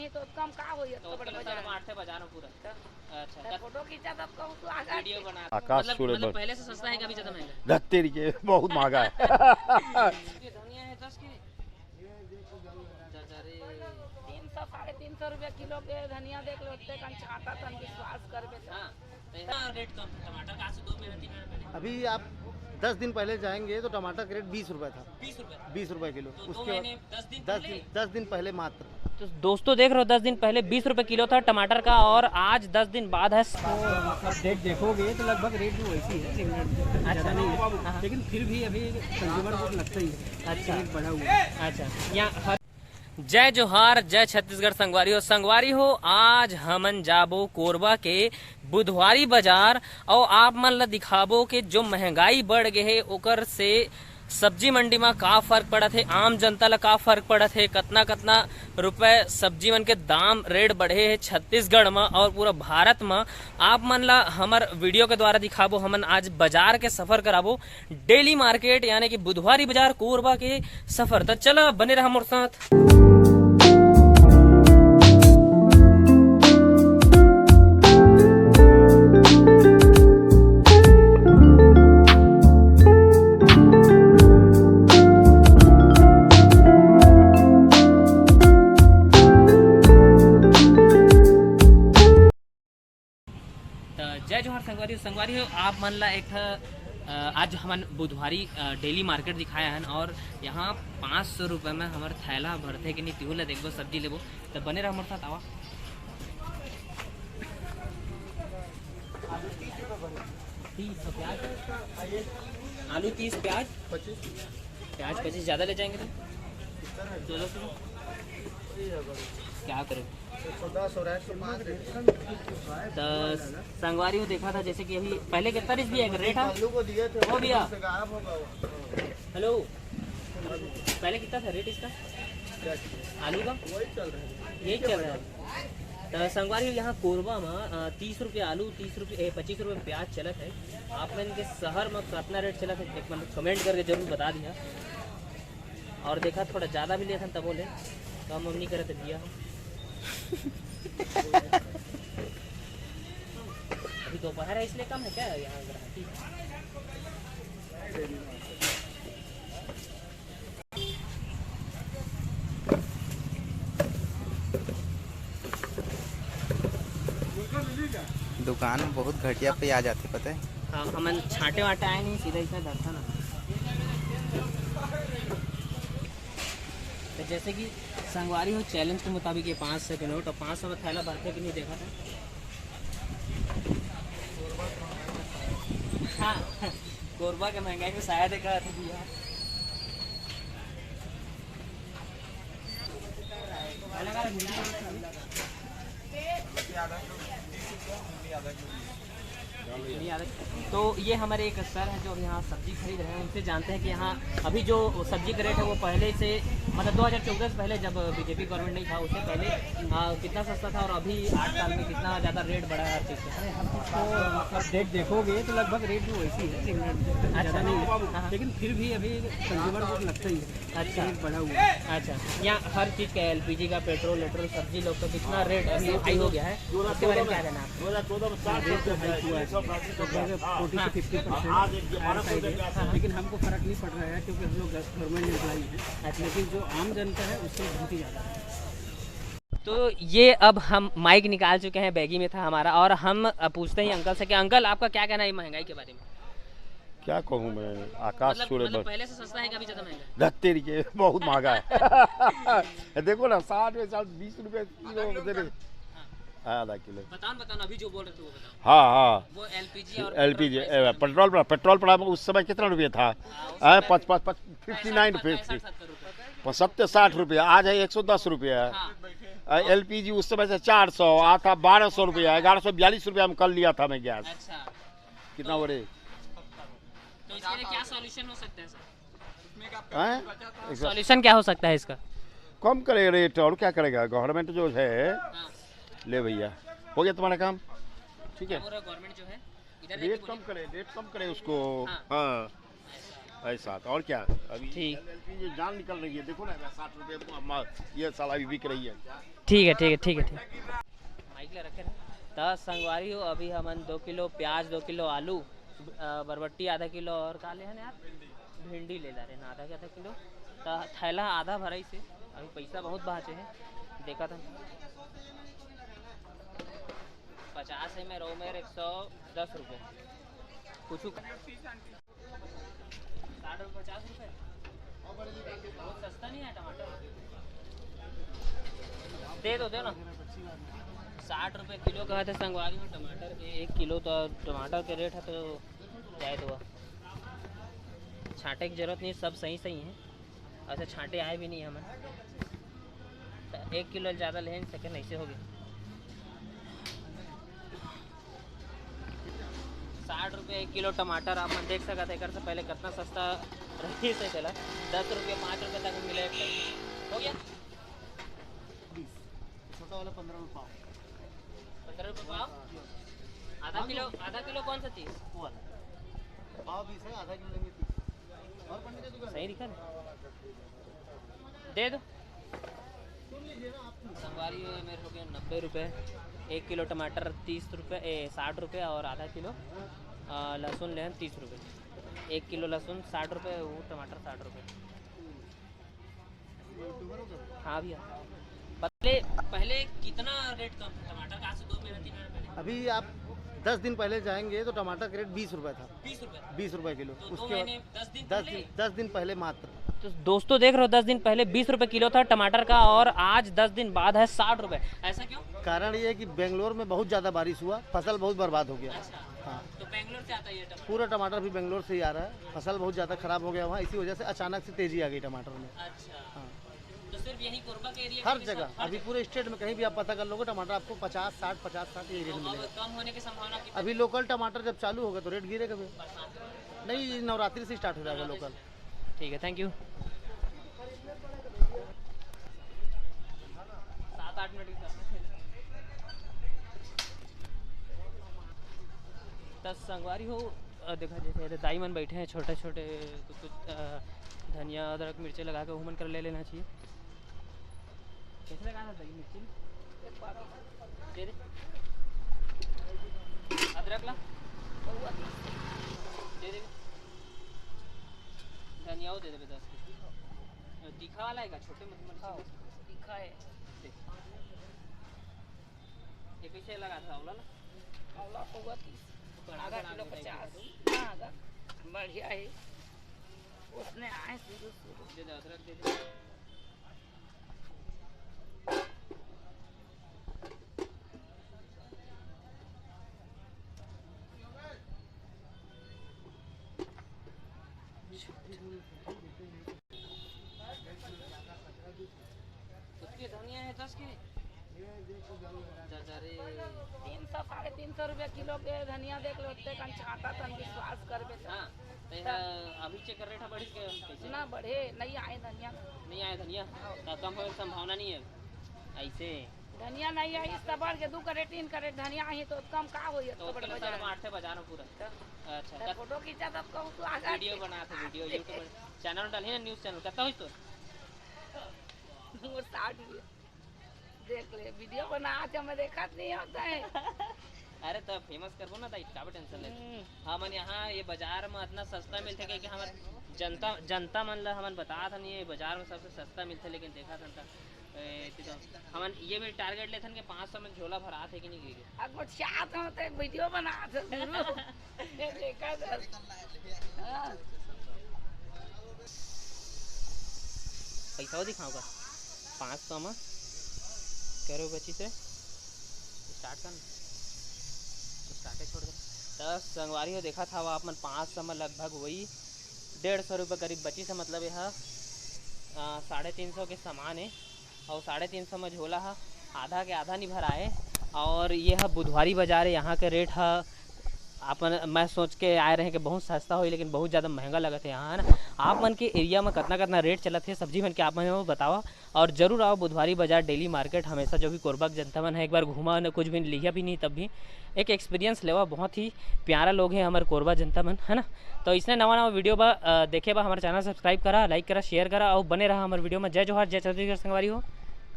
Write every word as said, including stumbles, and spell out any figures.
तो कम का होई, तो तो बड़ ओतने बाजार। मारथे बाजार में पूरा। तो अच्छा, तो तब फोटो खींचा, तब कहूँ तू आगा वीडियो बना। आकाश मतलब, छुड़े मतलब बर। पहले से सस्ता है कि अभी ज्यादा महंगा है? धत्तेरी के, बहुत महंगा है। ये धनिया है दस के। चाचा रे। तीन सौ, साढ़े तीन सौ रुपया किलो के धनिया देख लो, ओते कन छाता तन विश्वास करबे तो। हाँ, तो यहाँ रेट कम, टमाटर का आज से दो महीना, तीन महीना पहले। अभी आप दस दिन पहले जाएंगे तो टमाटर का रेट बीस रुपए था। बीस रुपए। बीस रुपए किलो। तो दो उसके बाद महीने, दस दिन दस पहले? दिन, दस दिन पहले मात्र। तो दोस्तों, देख रहे हो, दस दिन पहले बीस रुपए किलो था टमाटर का और आज दस दिन बाद है। तो मतलब रेट देखोगे तो लगभग रेट भी वैसी है, सिमिलर, ज़्यादा नहीं है। हाँ। लेकिन फिर भी अभी कंज्यूमर को लगता ही है, अच्छा। रेट बढ़ा हुआ है। अच्छा, यहाँ हर जय जोहार, जय छत्तीसगढ़ संगवारी हो। संगवारी हो, आज हमन जाबो कोरबा के बुधवारी बाजार, अउ आप मन ल दिखाबो के जो महंगाई बढ़ गे हे, ओकर से सब्जी मंडी म का फर्क पड़त हे, आम जनता ल का फर्क पड़त हे, कतना-कतना रुपए सब्जी मन के दाम, रेट बढ़े हे छत्तीसगढ़ म अउ पूरा भारत म। आप मन ल हमर वीडियो के द्वारा दिखाबो, हमन आज बाजार के सफर कराबो, डेली मार्केट यानी कि बुधवारी बाजार कोरबा के सफर। त चला, बने रहा मोर साथ। त जय जोहार संगवारी हो। संगवारी हो, आप मन ला एक ठा, अ, आज हमन बुधवारी, अ, डेली मार्केट दिखाए हन और यहाँ पाँच सौ रुपये में हमर थैला भरथे कि नहीं, तिहू ला देखबो, सब्जी लेबो, त बने रहा हमर साथ, आवा। तीस प्याज, आलू तीस, प्याज पच्चीस। प्याज पच्चीस, ज़्यादा ले जाएंगे तो चलो, क्या करें? तो संगवारी हो, देखा था जैसे कि अभी पहले कितना रिस दिया, एक रेट है। वो भैया, हेलो, पहले कितना था रेट इसका, आलू का? यही चल रहा है। तो संगवारी हो, यहाँ कोरबा में, अ, तीस रुपये आलू, तीस रुपये, ए, पच्चीस रुपये प्याज चलत है। आप मन के शहर में कितना रेट चलत है, एक मन कमेंट करके जरूर बता दिया। और देखा, थोड़ा ज़्यादा भी लेथन तबो ले, कम हम नहीं करत दिया। अभी दोपहर है, इसलिए कम है क्या यहाँ ग्राहकी? दुकान में बहुत घटिया प्याज आथे, पता है? हाँ, हमन छांटे वाटे आए नहीं, सीधा इसमें धरता ना। तो जैसे कि संगवारी हो, चैलेंज के मुताबिक ये पाँच सौ के नोट और पाँच सौ में थैला भरथे कि नहीं, देखा था। हाँ, कोरबा के महंगाई में शायद एक आदमी दिया। तो ये हमारे एक सर हैं जो अभी यहाँ सब्जी खरीद रहे हैं, उनसे जानते हैं कि यहाँ अभी जो सब्जी का रेट है वो पहले से, मतलब दो हज़ार चौदह से पहले जब बीजेपी गवर्नमेंट नहीं था, उससे पहले, आ, कितना सस्ता था और अभी आठ साल में कितना ज़्यादा रेट बढ़ा है हर चीज़ का? अरे, हम तो मतलब रेट देखोगे तो लगभग रेट भी वैसी है, सिमिलर, ज़्यादा नहीं है। हाँ, हाँ। लेकिन फिर भी अभी कंज्यूमर को लगता ही है, अच्छा। रेट बढ़ा हुआ है। अच्छा, यहाँ हर चीज़ का, एलपीजी का, पेट्रोल वेट्रोल, सब्जी लोग का कितना रेट अभी हाई हो गया है, उसके बारे में क्या कहना है आपका? रेट तो हाई हुआ है, लगभग फोर्टी से फिफ्टी परसेंट हायर साइड है, लेकिन हमको फ़र्क नहीं पड़ रहा है क्योंकि हम लोग गवर्नमेंट एम्प्लॉई हैं। अच्छा। लेकिन जो आम जनता है उससे बहुत ही ज़्यादा है। तो ये अब हम माइक निकाल चुके हैं, बैगी में था हमारा, और हम, अ, पूछते हैं अंकल से कि अंकल, आपका क्या कहना है महंगाई के बारे में? क्या कहूँ मैं, आकाश मतलब, छुड़े मतलब बस। पहले से सस्ता है कि अभी ज़्यादा महंगा है? धत्तेरी के, बहुत महंगा है। देखो ना, साठ में साठ, बीस रुपये किलो दे रहे। हाँ। आधा किलो। बताओ ना, बताओ ना, अभी जो बोल रहे थे वो बताओ। हाँ, हाँ। वो एलपीजी और एलपीजी, पेट्रोल प्राइस ए, पेट्रोल पड़ा, पेट्रोल पड़ा उस समय कितना रुपये था? हाँ, उस आए, समय पच-, पच-, पच-, फिफ्टी नाइन रुपये पैंसठ, थी। सत्तर रुपये। पचहत्तर, साठ रुपये, आज है एक सौ दस रुपये। हाँ। आ, एलपीजी उस समय से चार सौ, आता बारह सौ रुपये, ग्यारह सौ बयालीस रुपये हम कल लिया था मैं गैस। अच्छा। कितना तो, बड़े? तो इसके लिए क्या सॉल्यूशन हो सकता है सर? हैं? एक बार सॉल्यूशन क्या हो सकता है इसका? कम करे रेट, और क्या करेगा गवर्नमेंट जो है। हाँ। ले भैया, हो गया तुम्हारा काम, ठीक है? क्या बोल रहा है, गवर्नमेंट जो है, इधर देखिए, रेट कम बोलिए। करे, रेट कम करे उसको। हाँ। हाँ, ऐसा तो और क्या? अभी ठीक। एलएलपी ये जान निकल रही है, देखो ना, साठ रुपये म-, ये साला अभी बिक रही है। ठीक है, ठीक है, ठीक है, ठीक। माइक ला रखे रह। त संगवारी हो, अभी हमन दो किलो प्याज, दो किलो आलू, अ, बरबट्टी आधा किलो और का ले हन यार? भिंडी ले जा रहे हैं आधा के आधा किलो। त थैला आधा भराई से, अभी पैसा बहुत बाँचे हे, देखत हन। पचास है मेर, ओ मेर एक सौ दस रुपये। कुछ साठ रुपये, पचास रुपये, बहुत सस्ता नहीं है टमाटर। दे दो, दे ना। साठ रुपये किलो कहा थे संगवारी हो टमाटर के, एक किलो तो टमाटर के रेट है तो जाए दो। छांटे की जरूरत नहीं, सब सही सही है। अच्छा, छांटे आए भी नहीं हमन, तो एक किलो ज़्यादा ले नहीं सके, ऐसे हो गए। साठ रुपये एक किलो टमाटर आप मन देख सकत हैं, एकर से पहले कितना सस्ता रही से चला, दस रुपये, पाँच रुपये तक मिले एक टाइम। हो गया बीस, छोटा वाला पंद्रह रुपये पाव। पंद्रह रुपये पाव। आधा किलो, आधा किलो कौन सा चीज़? वो वाला पाव बीस है, आधा किलो लेंगे तीस। और पंडित जी दुकान सही दिखा ना, दे दो। संगवारी हो, मेरे हो गए नब्बे रुपये, एक किलो टमाटर तीस रुपये, ए, साठ रुपये और आधा किलो, अ, लहसुन लेहन तीस रुपये। एक किलो लहसुन साठ रुपये, वो टमाटर साठ रुपये। हाँ भैया, पहले, पहले कितना रेट कम था टमाटर का? आज से दो महीना, तीन महीना पहले। अभी आप दस दिन पहले जाएंगे तो टमाटर का रेट बीस रुपये था। बीस रुपये? बीस रुपये किलो। तो दो उसके बाद महीने, दस दिन दस पहले? दिन, दस दिन पहले मात्र। तो दोस्तों, देख रहे हो, दस दिन पहले बीस रुपये किलो था टमाटर का और आज दस दिन बाद है साठ रुपये। ऐसा क्यों? कारण ये है कि बेंगलोर में बहुत ज़्यादा बारिश हुआ, फसल बहुत बर्बाद हो गया। अच्छा। हाँ। तो बेंगलोर से आता है ये टमाटर? पूरा टमाटर भी बेंगलोर से ही आ रहा है। फसल बहुत ज़्यादा ख़राब हो गया वहाँ, इसी वजह से अचानक से तेज़ी आ गई टमाटर में। अच्छा। हाँ। तो सिर्फ यही कोरबा के एरिया हर में जगह, सब, हर अभी जगह? पूरे स्टेट में कहीं भी आप पता कर लोगे, टमाटर आपको पचास, साठ, पचास, साठ, यही रेट तो अब मिलेगा। कम होने की संभावना कितनी? अभी लोकल टमाटर जब चालू होगा तो रेट गिरेगा फिर। बरसात में? नहीं, ये नवरात्रि से स्टार्ट हो जाएगा लोकल। ठीक है, थैंक यू। सात आठ मिनट की। त संगवारी हो, अ, देखा, जैसे ये दाई मन बैठे हैं, छोटे छोटे कुछ कुछ, अ, धनिया, अदरक, मिर्ची लगा के ओहू मन कर ले लेना चाहिए। कैसे लगा था दाई मिर्ची? दे दे। अदरक ला? दे दे। धनिया वो दे देबे दस के। तीखा वाला है का? छोटे मत-, मर्ची हाँ, दे। तीखा है। दे। ये कैसे लगा था, आंवला ला? आंवला पौवा तीस। बड़ा आधा बड़ा किलो आंवला पचास। है। हाँ, आधा। बढ़िया है। उसने आए शुरू शुरू। दे दे, अदरक दे दे। उसके धनिया है दस के। जा, जा रे। तीन सौ, साढ़े तीन सौ रुपया किलो के धनिया देख लो, ओते कन छांटा तन विश्वास करबे त। हाँ, तो यह अभी चेक कर रेट बढ़ी के कैसे? ना बढ़े, नहीं आए धनिया। नहीं आए धनिया? हाँ। तो कम होने की संभावना नहीं है ऐसे? धनिया नहीं आई, इस बढ़ के दू करेट, तीन करेट धनिया आई तो कम का होई, तो तो बड़ ओतने बाजार। सामान आथे बाजार में पूरा। तो अच्छा, तो तब फोटो खींचा तब कहूँ तू आ जा। वीडियो बना थे, वीडियो YouTube चैनल डाली ना, न्यूज़ चैनल, कत्ता होइस तोर? नंबर साठ भी। देख ले, वीडियो बना के मैं देखत नहीं होता है। अरे तो फेमस करबो ना दाई, काबर टेंशन लेते? हम्म। हमन यहाँ ये बाजार में इतना सस्ता मिलथे कि, कि हमर जनता, जनता मन ला हमन बतात हन, ये बाजार में सबसे सस्ता मिलथे, लेकिन देखत हन त, ए, तो हमन ये भी टारगेट लेथन कि पाँच सौ में झोला भरात हे कि नहीं, कि अब वो चाहत हन तो एक वीडियो बनात हन गुरु। ये देखा था। हाँ। पैसा वो दिखाऊंगा। पाँच सौ में करो बची से स्टार्ट कर, स्टार्टे छोड़ दे। त संगवारी हो, देखा था वो आप मन, पाँच सौ में लगभग वही डेढ़ सौ रुपये करीब बची से, मतलब यह, आ, साढ़े तीन सौ के सामान है और साढ़े तीन सौ में झोला है, आधा के आधा नहीं भराए। और ये है बुधवारी बाजार है, यहाँ के रेट है, अपन, मैं सोच के आए रहे कि बहुत सस्ता होई, लेकिन बहुत ज़्यादा महंगा लगत है यहाँ, है ना। आप मन के एरिया में कितना कितना रेट चलत है सब्जी मन के, आप मन वो बतावा। और जरूर आओ बुधवारी बाजार, डेली मार्केट, हमेशा जो भी कोरबा के जनता मन है, एक बार घूमा न, कुछ भी लिया भी नहीं तब भी एक एक्सपीरियंस लेवा। बहुत ही प्यारा लोग है हमारे कोरबा जनता मन, है ना। तो इसने नवा नवा वीडियो बा, अ, देखे बा हमारे चैनल सब्सक्राइब करा, लाइक करा, शेयर करा और बने रहा हमारे वीडियो में। जय जोहार, जय छत्तीसगढ़ संगवारी हो।